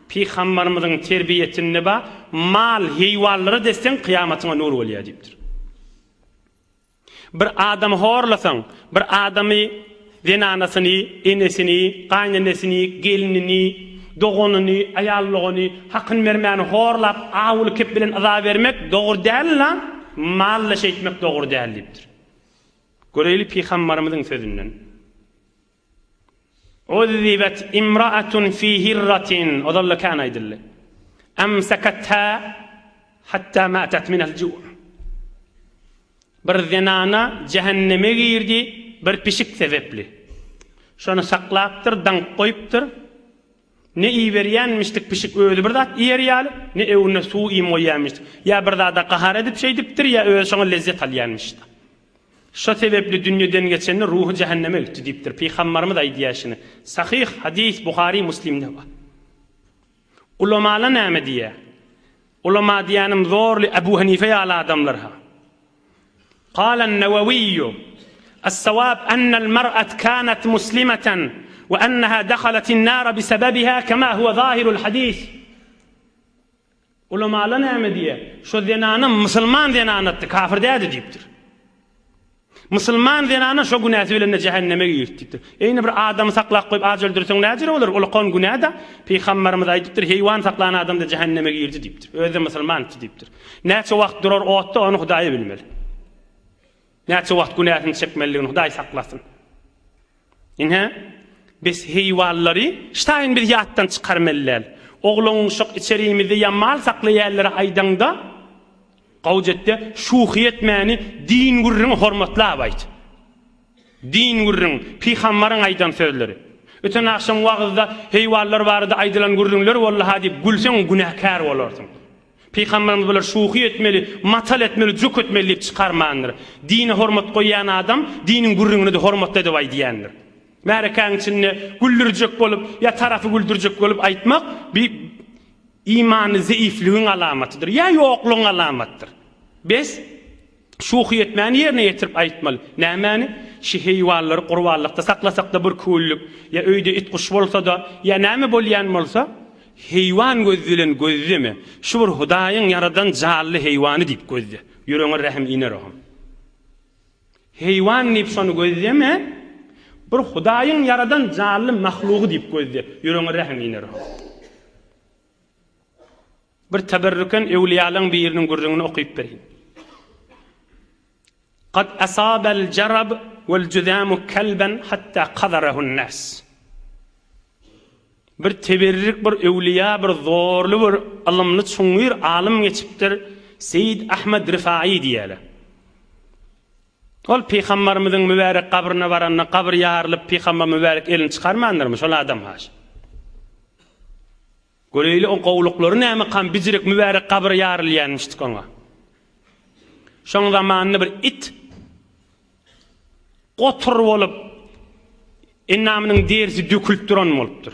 Pygambarymyzyň terbiýesinde ba, mal, heýwanlara desseň kyýamatyňa nur bolýar diýipdir. Bir adamy horlasaň, bir adamy zenanasyny, enesini, gaýynenesini, gelnini, doganyny, aýal dogany hakyny bermän horlap, awuly kep bilen yza bermek dogry däl-la, malla şeýtmek dogry däl diýipdir. Göreýli Pygambarymyzyň sözünden. Uzzibet imra'atun fi hirratin, ozal-da kän aýdyldy. Amsakatha hatta matat minel ju'. Bir zenana jähenneme girdi bir pişik sebepli. Şony saklapdyr, daňyp goýupdyr. Ne iberýänmişdik pişik özi bir zat iýer ýaly, ne öwrüne suw iým goýýanmişdik. Ýa bir zada gahar edip şeýdipdir, ýa özi şoňa lezzet alýanmyş-da. Şo sebepli dünýeden geçende ruhy jähenneme gitdi diýipdir. Pygambarymyz aýdýar şuny. Sahyh hadys Buhary Muslimde bar. Ulamala näme diýýär? Ulama diýýänim zorly Ebu Hanife ýaly adamlar-ha. Kalen-Newewiýu, Es-sawab ennel mer'at kânet muslimeten we enneha dehaletin nâre bisebebiha kemâ huve zâhirul hadis. Ulamalar näme diýýär? Şo zenanam musulman zenanatdy, kafir däldi diýipdir. Musulman zenana şo günäsi bilen-de jähenneme girdi diýipdir. Eýni bir adamy saklap goýup aç öldürseň näjere bolar? Ulakan günä-de. Pygamberimiz aýdypdyr, heýwan saklan adam-da jähenneme girdi diýipdir. Özi-de musulmandy diýipdir. Näçe wagt durar otda, ony Hudaý bilmeli. Näçe wagt günäsini çekmelidigini Hudaý saklasyn. Ine, biz heýwanlary ştaýyn biz ýatdan çykarmaly däl. Oglan-uşak içerimizde ýa mal saklaýanlara aýdaňda, gawjetde şuhy etmäni din gürrüňi hormatlap aýt. Din gürrüň, pygambaryň aýdan sözleri. Öten agşam wagyzda heýwanlar barada aýdylan gürrüňler boldy-ha diýip gülseň günäkär bolarsyň. Pygamberimiz bular şuhy etmeli, matal etmeli, jök etmeli diýip çykarmandyr. Dine hormat goýýan adam diniň gürrüňini-de hormatly edip aýdýandyr. Märekäň içinde güldürjek bolup ýa tarapy güldürjek bolup aýtmak bi imany zeýifligiň alamatydyr ýa ýoklugyň alamatdyr. Bes, şuhy etmäni ýerine ýetirip aýtmaly. Nämäni? Şi heýwanlary gurbanlykda saklasak-da bir küllük, ýa öýde it-guş bolsa-da, ýa näme bolýan bolsa, Heýwan göz bilen gözleme, şu bir Hudaýyň ýaradan janly heýwany diýip gözle. Ýüregiňe rähim iner oňa. Heýwan diýip şony gözleme, bir Hudaýyň ýaradan janly mahlugy diýip gözle. Ýüregiňe rähim iner oňa. Bir teberrüken öwlüýalaň biriniň gürrüňini okyp bereýin. Kad asabal jarab wal juzamu kalban hatta qazarahun nas. Bir teberrik bir öwlüýa bir zorly bir ylymly çuňňur alym geçipdir, Seýid Ahmed Rifai diýýärler. Ol pygambarymyzyň mübärek gabryna baranda gabyr ýarylyp pygambar mübärek elini çykarmandyrmy şol adam haş. Göreýli o gowulyklary nämekam bijirek mübärek gabyr ýarylýanmyşdyk oňa. Şoň zamanynda bir it gotur bolup endamynyň derisi dökülip duran bolupdyr.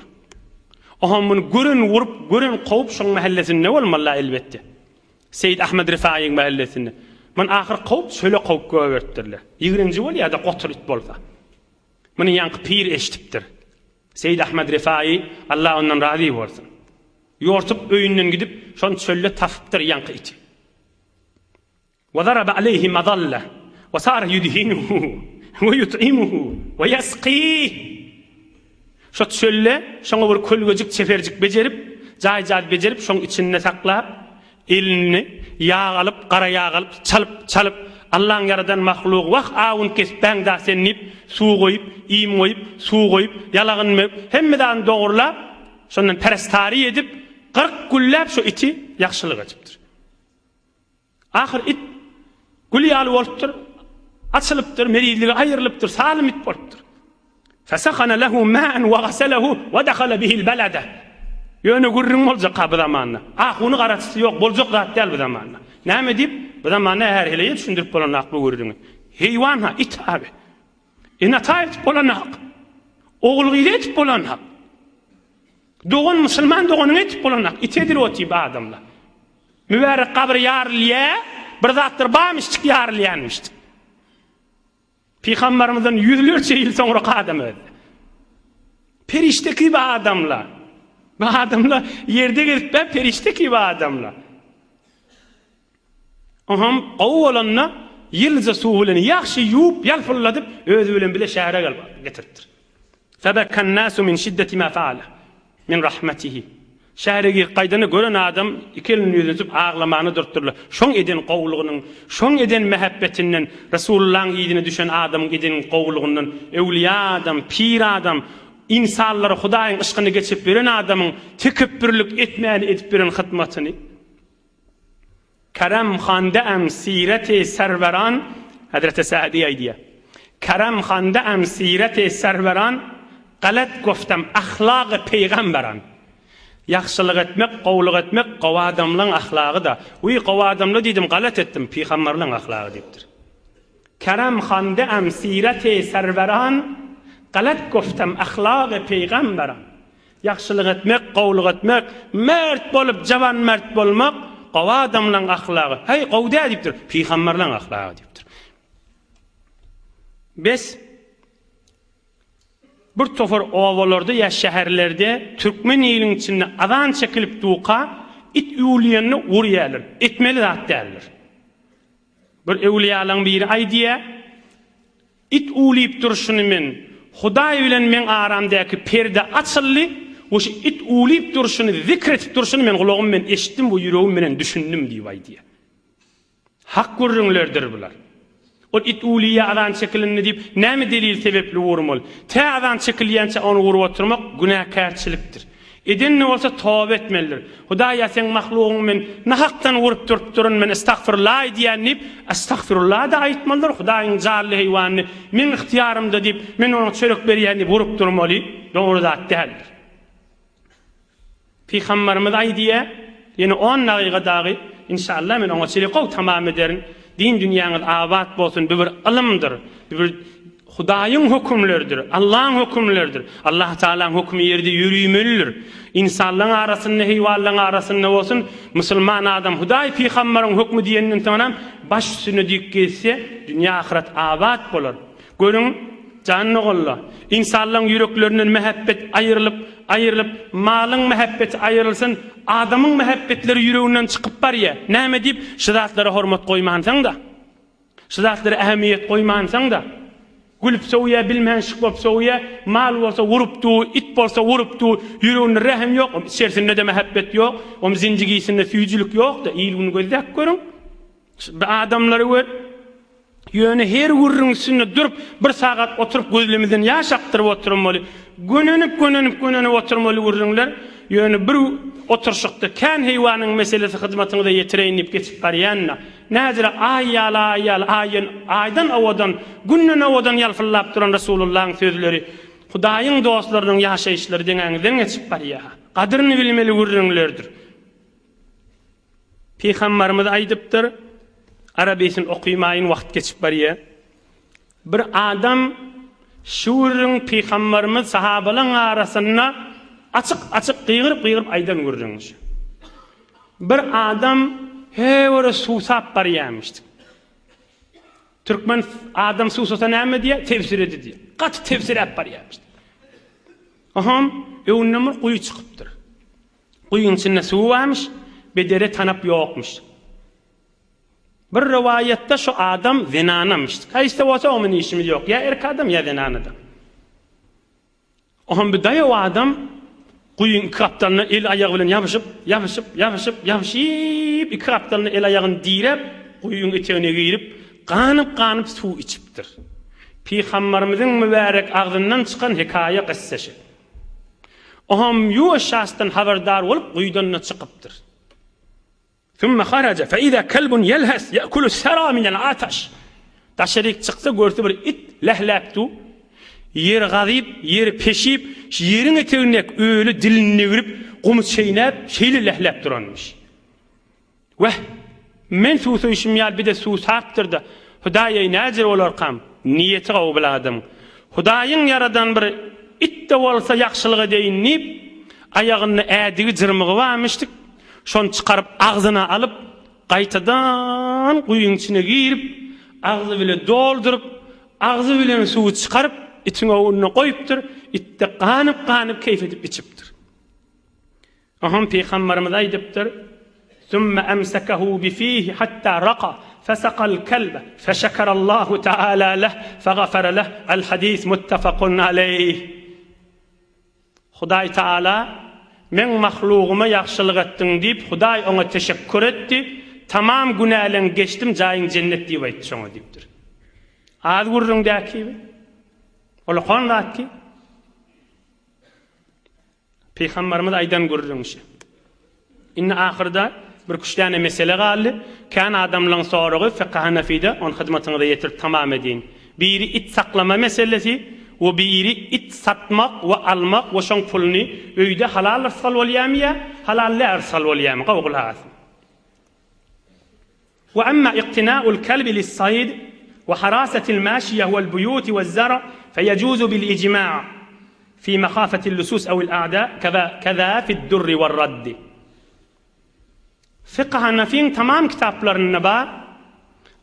Oňa muny gören urup, gören kowup şoň mähellesinde bolmaly elbetde. Seýit Ahmet Rifaýyň mähellesinde. Muny ahyr kowup çöle kowup goýberipdirler. Ýigrenji bolýar-da gotur it bolsa. Muny ýaňky pir eşidipdir. Seýit Ahmet Refaýy, Allah ondan razy bolsun. Ýortup öýünden gidip, şony çölde tapypdyr ýaňky iti. Wa zaraba aleýhi mazalla wa sara yudhinuhu we yut'imuhu we yasqih. Şo çölde şoňa bir kölgejik çeperjik bejerip, jaý-jaý bejerip şoň içinde saklap, Elini ýag alyp, gara ýag alyp, çalyp, çalyp, Allaň ýaradan mahlugy, wah, awuny kesipbäň-da sen diýip, suw goýup, iým goýup, suw goýup, ýalagyny möwüp, hemme zadyny dogrulap, şondan perestary edip, 40 günläp şo iti ýagşylyk edipdir. Ahyr it gül ýaly bolupdyr, açylypdyr, merizligi aýrylypdyr, salym it bolupdyr. Fesahana lehu ma'an we gasalehu we dahala bihil belede. Ýöne gürrüň boljak-ha bu zamanda. Ahuny garaçysy ýok, boljak zat däl bu zamanda. Näme diýip, bu zamanda her heleýe düşündirip bolanok bu gürrüňi. Heýwan-ha, it abi. Ene-ata etip bolanok. Ogul-gyz etip bolanok. Dogan musulman doganyňy etip bolanok. It edilip otyr bu adamlar. Mübärek gabyr ýarylýa, bir zatlar barmyşdyk ýarylýanmyşdyk. Pygambarymyzdan ýüzlerçe ýyl soňraky adam özi. Perişde kibi adamlar. Bu adamlar ýerde gezip be perişde kibi adamlar. Oham gowy bolanda ýylja suw bilen ýagşy ýuwup ýalpylladyp özi bilen bile şähere gelip getiripdir. Febekan nasu min şiddeti ma faale min rahmetihi. Şähere girip gaýdanda gören adam iki elini ýüzüne tutup aglamana durupdyrlar. Şoň eden gowulygynyň, şoň eden mähebbetinden, Resulullahyň yzyna düşen adamyň eden gowulygyndan, öwlüýä adam, pir adam, ynsanlara Hudaýyň yşkyny geçirip ýören adamyň tekepbürlik etmäni edip ýören hytmatyny. Kerem handeem sireti serweran, Hezreti Sa'di aýdýar. Kerem handeem sireti serweran, galat goftem ahlagy pygamberan. Ýagşylyk etmek, gowulyk etmek gowy adamlaň ahlagy-da. Wiý, gowy adamla diýdim, galat etdim, pygamberleň ahlagy diýipdir. Kerem handeem sireti serweran, galat goftem ahlagy pygamberan. Ýagşylyk etmek, gowulyk etmek, mert bolup, jawanmert bolmak gowy adamlaň ahlagy. Häý, gowy däl diýipdir, pygamberleň ahlagy diýipdir. Bes, bir topar obalarda ýa şäherlerde türkmen iliniň içinde azan çekilip duka, It üwlýänini urýarlar. Etmeli zat däldir. Bir öwlüýalaň biri aýdýar, It uwlyp durşuny men, Hudaý bilen meň aramdaky perde açyldy we şu it uwlyp durşuny, zikr etip durşuny men gulagym bilen eşitdim we ýüregim bilen düşündim diýip aýdýar. Hak gürrüňlerdir bular. Ol it uwlyýa azan çekilindi diýip, näme delil sebepli urmaly? Tä azan çekilýänçä ony urup oturmak günäkärçilikdir. Eden-de bolsa toba etmelidir. Hudaýa seň mahlugyňy men nahakdan urup durupdyryn, men estagfirullah aýdýan diýip, estagfirullah-da aýtmalydyr, Hudaýyň janly heýwanyny meň ygtyýarymda diýip, men oňa çörek berýän diýip urup durmaly, dogry zat däldir. Pygambarymyz aýdýar, ýene on dagyga dagy, inşallah men oňa çenli gowy tamam ederin, din dünýäňiz abat bolsun, bu bir ylymdyr, bu bir Hudaýyň hökümleridir, Allaň hökümleridir. Allah Tagalaň hökümi ýerde ýörümelidir. Ynsanlaň arasynda, heýwanlaň arasynda bolsun, musulman adam Hudaý pygambaryň hökmi diýenden soňram baş üstüne diýip gezse, dünýä ahyret abat bolar. Görüň, jan doganlar, ynsanlaň ýüreklerinden mähebbet aýrylyp, aýrylyp, malyň mähebbeti aýrylsyn, adamyň mähebbetleri ýüreginden çykyp barýar. Näme diýip, şu zatlara hormat goýmansyň-da? Şu zatlara ähmiýet goýmansyň-da? Gülüp sögýär, bilmänşik bolup sögýär, mal bolsa urup dur, it bolsa urup dur, ýüreginde rehim ýok, içerisinde-de mähebbet ýok, oň zinjigisinde süýjülik ýok-da, il-güni gözläp görüň. Bir adamlary gör. Ýöne her gürrüň üstünde durup, bir sagat oturyp gözlemizden ýaş akdyryp oturmaly. Gönenip, gönenip, gönenip oturmaly gürrüňler. Ýöne bir oturyşykda kän heýwanyň meselesi hyzmatyňyza ýetireýin diýip geçip barýan-da. Näzire aý ýaly, aý ýaly, aýdan, aýdan owadan, günden owadan ýalpyldap duran Resulullahyň sözleri, Hudaýyň dostlarynyň ýaşaýyşlary deňäňizden geçip barýar. Gadyryny bilmeli gürrüňlerdir. Pygambarymyz aýdypdyr, Arabisin okymaýyn wagt geçip barýar. Bir adam şu gürrüň pygambarymyz sahabalaň arasynda açyk-açyk gygyryp-gygyryp aýdan gürrüňi şu. Bir adam höwere suwsap barýarmyş. Türkmen adam suwsasa näme diýýär? Tebsiredi diýýär. Gaty tebsiräp barýarmyş. Oham öňünden bir guýy çykypdyr. Guýyň içinde suw barmyş, bedere tanap ýokmuş. Bir rowaýatda şu adam zenanamyş. Haýsy bolsa oň bilen işimiz ýok. Ýa erkek adam, ýa zenan adam. Oňam bir daýaw adam guýyň iki gapdalyna el-aýagy bilen ýapyşyp, ýapyşyp, ýapyşyp, ýapyşyp, iki gapdalyna el-aýagyny diräp, guýyň etegine girip, ganyp-ganyp suw içipdir. Pygambarymyzyň mübärek agzyndan çykan hekaýa kyssa şu. Oňam ýuwaş şahsdan habardar bolup, guýudan-da çykypdyr. Sümme haraja fe iza kelbun yelhes ye'kulu sera minel ataş. Daşaryk çyksa görse bir it lähläp dur. Ýeri gazyp, ýeri peşip, şu ýeriň etegindäki öli dilini degirip, gumy çeýnäp, şeýle lähläp duranmyş. Weh, men suwsaýşym ýaly bir-de suwsapdyr-da. Hudaý-eý, näjür bolarkam? Niýeti gowy bil adamyň. Hudaýyň ýaradan bir it-de bolsa ýagşylyk edeýin diýip, aýagynda ädigi jyrmygy barmyşdyk. Şony çykaryp agzyna alyp, gaýtadan guýyň içine girip, agzy bile dolduryp, agzy bilen suwy çykaryp, itiň öňünde goýupdyr, it-de ganyp-ganyp keýp edip içipdir. Oňam Pygamberimiz aýdypdyr, Sümme emsekehu bifihi hatta raka, fesakal kelbe, feşekerallahu teala leh, fegafere leh, El-hadis muttefakun aleyh. Hudaý Taala, Meň mahlugyma ýagşylyk etdiň diýip, Hudaý oňa teşekkür etdi, Tamam günäleň geçdim, jaýyň jennet diýip aýtdy şoňa diýipdir. Az gürrüňdäki Olakan zat ki. Pygambarymyz aýdan gürrüň şi. Indi ahyrda bir küç däne mesele galdy. Kän adamlaň soragy Fykh Hanafide, ony hyzmatyňyza ýetirip tamam edeýin. Biri it saklama meselesi we biri it satmak we almak we şoň puluny öýde halal rysgal bolýamy ýa halal däl rysgal bolýamy? Gowy gulak asyň. We emma iktina'ul kelbi lis-saýd we harasatil maşiýe wel buýuti we'z-zar' feýejuzu bil ijma' fi mehafetil lusus ewil a'da keza keza fid-durri we'r-raddi. Fykh Hanafiň tamam kitaplarynda bar,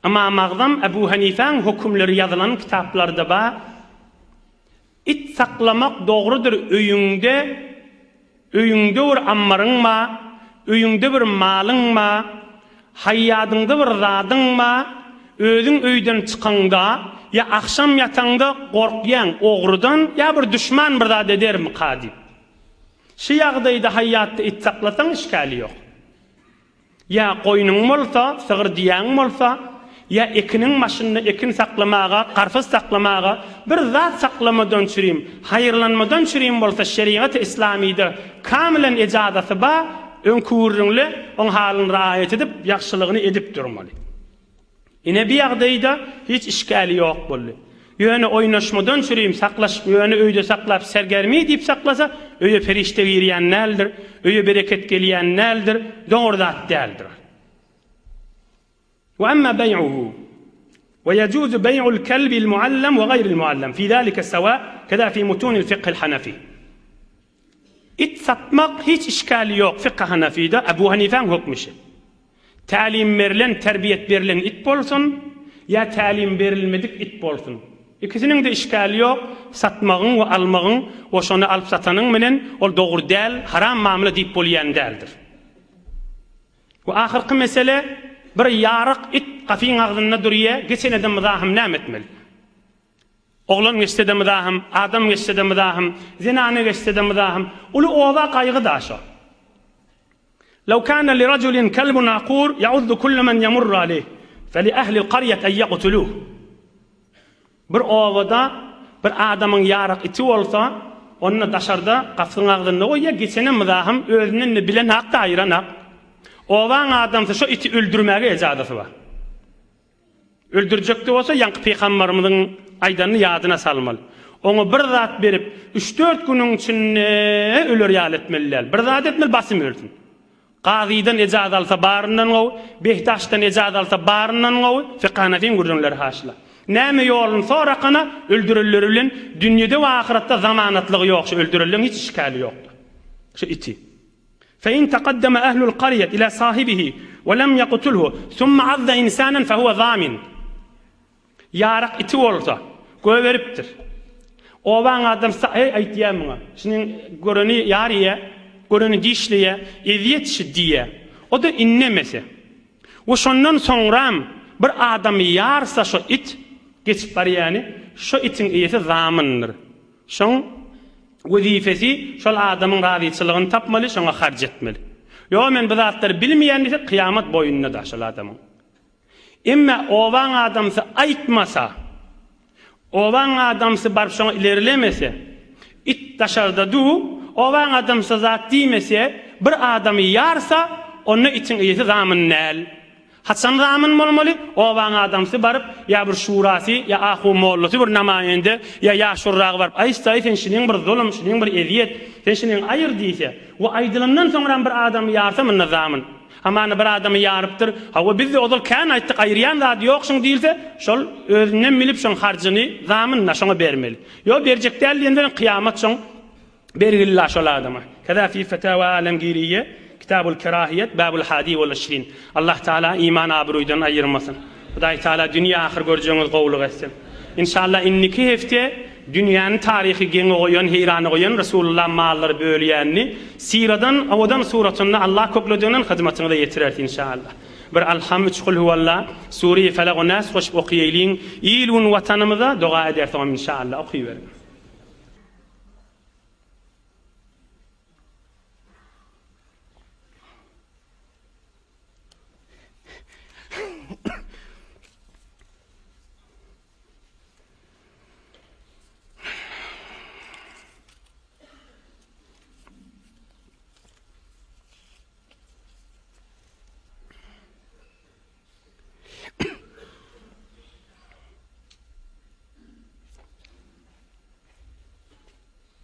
Ymam Agzam Ebu Hanifäň hökümleri ýazylan kitaplarda bar. It saklamak dogrudyr öýüňde Öýüňde bir ammaryň bar. öýüňde bir malyň ba, haýýadyňda bir zadyň ba, özüň öýden çykaňda ýa agşam ýataňda gorkýaň ogrudan ýa bir duşman bir zat edermika diýip. Şu ýagdaýda haýýatda it saklasaň işgäli ýok. Ýa goýnuň bolsa, sygyr düýäň bolsa, ýa ekiniň başynda ekin saklamaga, garpyz saklamaga, bir zat saklamadan çürim, haýyrlanmadan çürim bolsa şerigaty islamyda kamylan ejazasy ba, öňki gürrüňle oň halyny raýat edip, ýagşylygyny edip durmaly. Ine bi ýagdaýda hiç işgäli ýok boldy. Ýöne oýnaşmadan çürim saklaş ýöne öýde saklap sergermi diýip saklasa öýe perişde girýän däldir, öýe bereket gelýän däldir, dogry zat däldir. Wa amma beý'uhu we ýejuzu beý'ul kelbil muallam we gaýril muallam fi zalike sewa keza fi mutunil fikhil hanefi. It satmak hiç işgäli ýok fikh hanafide Ebu Hanifäň hökmi şi. Tälim berlen, terbiýet berlen it bolsun, ýa tälim berilmedik it bolsun. Ikisiniň-de işgäli ýok, satmagyň we almagyň we şony alyp satanyň bilen ol dogry däl, haram mamla diýip bolýan däldir. We ahyrky mesele, bir ýaryk it gapyň agzynda durýa, geçenede myzahym näme etmeli? Oglan geçse-de myzahym, adam geçse-de myzahym, zenana geçse-de myzahym, uly oba gaýgy da şo. Law kana li rajulin kalbun aqur ya'uddu kulla men yamurru aleyh, fe li ahlil qaryat en yaqtuluh. Bir obada bir adamyň ýarak iti bolsa, onda daşarda gapyň agzynda goýýar, geçene myzahym özünden-de bilen hak-da aýyran hak. Obaň adamsy şo iti öldürmäge ejazasy bar. Öldürjekde bolsa ýaňky pygambarymyzyň aýdanyny ýadyna salmaly. Oňa bir zat berip, üç-dört günüň içinde öler ýaly etmeli däl. Bir zat etmeli, basym ölsün. Kazydan ejaz alsa baryndan gowy, Behdaşdan ejaz alsa baryndan gowy, Fykh-Hanafiň gürrüňleri haşla. Näme ýoluny sorakana, öldürenleri bilen dünýede we ahyratda zamanatlygy ýok, şu öldürenleň hiç işgäli ýokdur. Şu iti. Fe in takaddeme ehlul karyet ila sahibihi we lem ýaktulhu summa azza insanen fe huwe zamin. Ýarak iti bolsa, göberipdir. Obaň adamsy heý aýtýar muňa, şunuň göreni ýar iýýär, göreni dişleýär, ezýet şi diýýär. O-da indemese. We şondan soňram bir adamy ýarsa şo it, geçip barýany, şo itiň eýesi zamyndyr. Şoň wezipesi şol adamyň razyçylygyny tapmaly, şoňa harç etmeli. Ýok men bu zatlary bilmeýän diýse kyýamat boýunda-da şol adamyň. Emme obaň adamsy aýtmasa, obaň adamsy baryp şoňa ilerlemese, it daşarda du, obaň adamsy zat diýmese, bir adamy ýarsa, onda itiň eýesi zamyn däl. Haçan zamyn bolmaly? Obaň adamsy baryp, ýa bir şurasy, ýa ahun-mollasy bir namaýende, ýa ýaşulragy baryp, Aýtsaý, sen şunyň bir zulum, şunyň bir ezýet, sen şunyň aýyr diýse, we aýdylandan soňram bir adamy ýarsa, munda zamyn. Hamana bir adamy ýarypdyr, hawa, biz-de ozal kän aýtdyk, aýyrýan zady ýok şuň diýilse, şol özünden bilip şoň harjyny zamyn-da şoňa bermeli. Ýok, berjek däl diýenden kyýamat şoň Bergilla şol adama. Keza fi fetawa alemgiriýe, kitabul kerahiýet, babul hadi wal işrin. Allah Taala iman abruýdan aýyrmasyn. Hudaý Taala dünýe ahyr görjegiňiz gowulyk etsin. Inşallah indiki hepde dünýäni taryhy geňe goýan heýrana goýan Resulullah mallary bölýänini syradan owadan suratynda Allah köklediginden hyzmatyňyza ýetireris inşallah. Bir Alham üç kulhuwalla, Sure-i Felak we Nas goşup okyýaýlyň. Il gün watanymyza doga edersoňam inşallah okyberiň.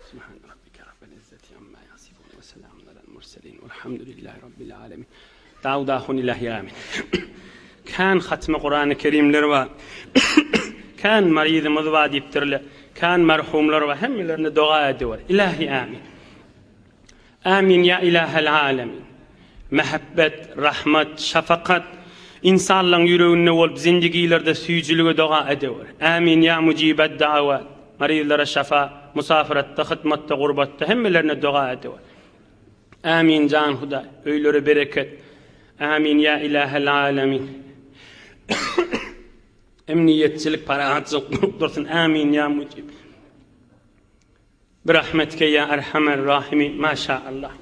Subhan rabbike rabbil izzeti amma yasifun we selamun alel murselin velhamdülillahi rabbil alemin. Dawud ahun ilahi amin. Kän hatmy Kurany Kerimler bar. Kän maryzymyz bar diýipdirler. Kän merhumlar bar. Hemmelerine doga ediwer. Ilahi amin. Amin ýa Ilahel alemin. Mähebbet, rahmat, şafakat ynsanlaň ýüreginde bolup zindigilerde süýjülige doga edewer. Amin ýa mujibed dawat. Maryzlara şafa, musafiratda, hytmatda, gurbatda hemmelerine doga edewer. Ämin jan Hudaý. Öýlere bereket. Ämin ýa Ilähel alemin. Emniýetçilik parahatçylyk bolup dursun. Ämin ýa Mujib. Birahmetike ýa Erhamer Rahimin. Maşa Allah.